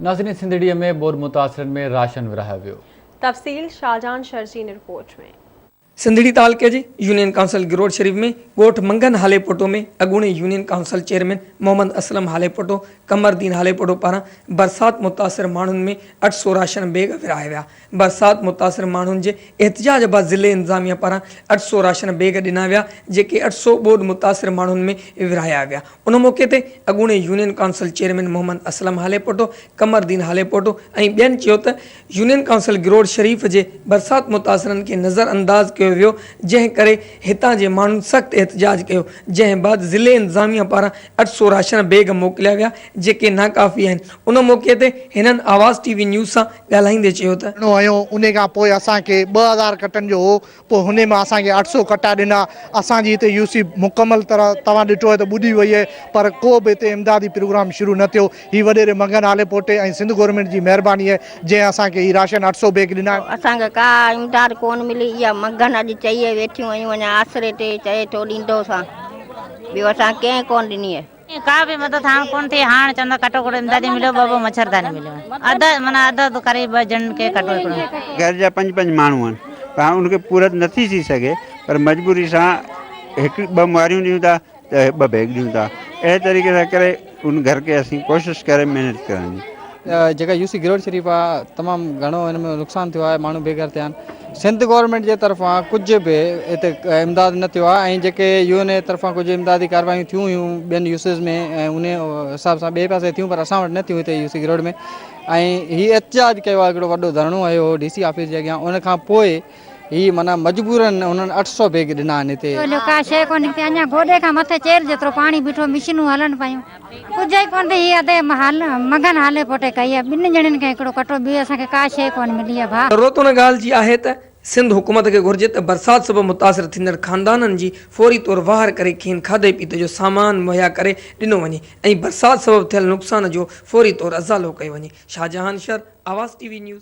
ناظرين سنڌڙيء ۾ ٻوڏ متاثرن ۾ راشن ورهايو ويو. تفصيل شاهجهان شر جي هن رپورٽ ۾. سنڌڙي تعلقي جي يونين ڪائونسل گروڙ شريف ۾ ڳوٺ منگهن هاليپوٽو ۾ اڳوڻي union council chairman Muhammad Aslam Halepoto, Qamar Uddin Halepoto پاران برسات متاثر ماڻهن ۾ 800 راشن بيگ ورهايا ويا. برسات متاثر ماڻهن جي احتجاج بعد ضلعي انتظاميا پاران 800 راشن بيگ ڏنا ويا جيڪي 800 ٻوڏ متاثر ماڻهن ۾ ورهايا ويا. ان موقعي تي اڳوڻي union council chairman Muhammad Aslam Halepoto, Qamar Uddin Halepoto ۽ ٻين چيو ته يونين ڪائونسل گروڙ شريف جي برسات متاثرن کي نظر انداز ڪيو ويو جنهن ڪري هتان جي ماڻهن سخت احتجاج ڪيو جنهن بعد ضلعي انتظاميا پاران 800 راشن بيگ موڪليا ويا جيڪي ناڪافي آهن ان موقعي تي هنن آواز ٽي وي نيوز سان ڳالهائيندي چيو ته. ڏنو هيو انهي کان پوء اسان کي 2000 ڪٽن جو هو پوء هني مان اسان کي 800 ڪٽا ڏنا اسان جي هتي يو سي مڪمل طرح توهان ڏٺو آهي ته ٻڏي وئي آهي پر ڪو به هتي امدادي پروگرام شروع نه ٿيو هي وڏيري منگهن هاليپوٽي ۽ سنڌ گورنمينٽ جي مهرباني آهي جنهن اسان کي هي راشن 800 بيگ ڏنا آهن. اسان کي ڪا امداد ڪون ملي اها منگهن اڄ چئي ويٺيون آهيون اڃا آسري تي چئي ٿو ڏيندوسان ٻيو اسان کي ڪنهن ڪون ڏني آهي. ڪا به مدد هاڻ ڪونه ٿي، هاڻ چوندا ڪٽو ڪٽو امدادي مليو ٻه ٻه مڇرداني مليو اڌ معنيٰ اڌ اڌ ڪري ٻه ڄڻن کي ڪٽو هڪڙو. گهر جا پنج پنج ماڻهو آهن پر هاڻ ان کي پورت نٿي ٿي سگهي پر مجبوري سان هڪ ٻه مهاريون ڏيون ٿا ته ٻه بيگ ڏيون ٿا اهڙي طريقي سان ڪري ان گهر کي اسين ڪوشش ڪري مينيج ڪرڻ جي. جيڪا يو سي گروڙ شريف آ تمام گهڻو ان ۾ نقصان ٿيو آهي ماڻهو بي گهر ٿيا آهن سنڌ گورنمينٽ جي طرفان ڪجهه به هتي امداد نه ٿيو آهي ۽ جيڪي يو اين اي طرفان ڪجهه امدادي ڪاروايون ٿيون هيون ٻين يو سيز ۾ ۽ ان حساب سان ٻئي پاسي ٿيون پر اسان وٽ نه ٿيون هتي يو سي گروڙ ۾ ۽ هي احتجاج ڪيو آهي هڪڙو وڏو ڌرڻو هنيو هو ڊي سي آفيس جي اڳيان ان کان پوء هي معنيٰ مجبورن انهن 800 بيگ ڏنا آهن هتي. ڳوليو ڪا شيء ڪونه نڪتي اڃا گوڏي کان مٿي چيلهه جيترو پاڻي بيٺو مشينون هلن پيون ڪجهه ئي ڪونه ٿي هي ادي مگهن هالي پوٽي ڪئي آهي ٻن ڄڻين کي هڪڙو ڪٽو ٻي اسان کي ڪا شيء ڪونه ملي آهي ڀاء. ضرورت ان ڳالهه جي آهي ته سنڌ حڪومت کي گهرجي ته برسات سبب متاثر ٿيندڙ خاندانن جي فوري طور واهر ڪري کين کاڌي پيتي جو سامان مهيا ڪري ڏنو وڃي ۽ برسات سبب ٿيل نقصان جو فوري طور ازالو ڪيو وڃي. Shahjahan Shar, Awaz T V news,.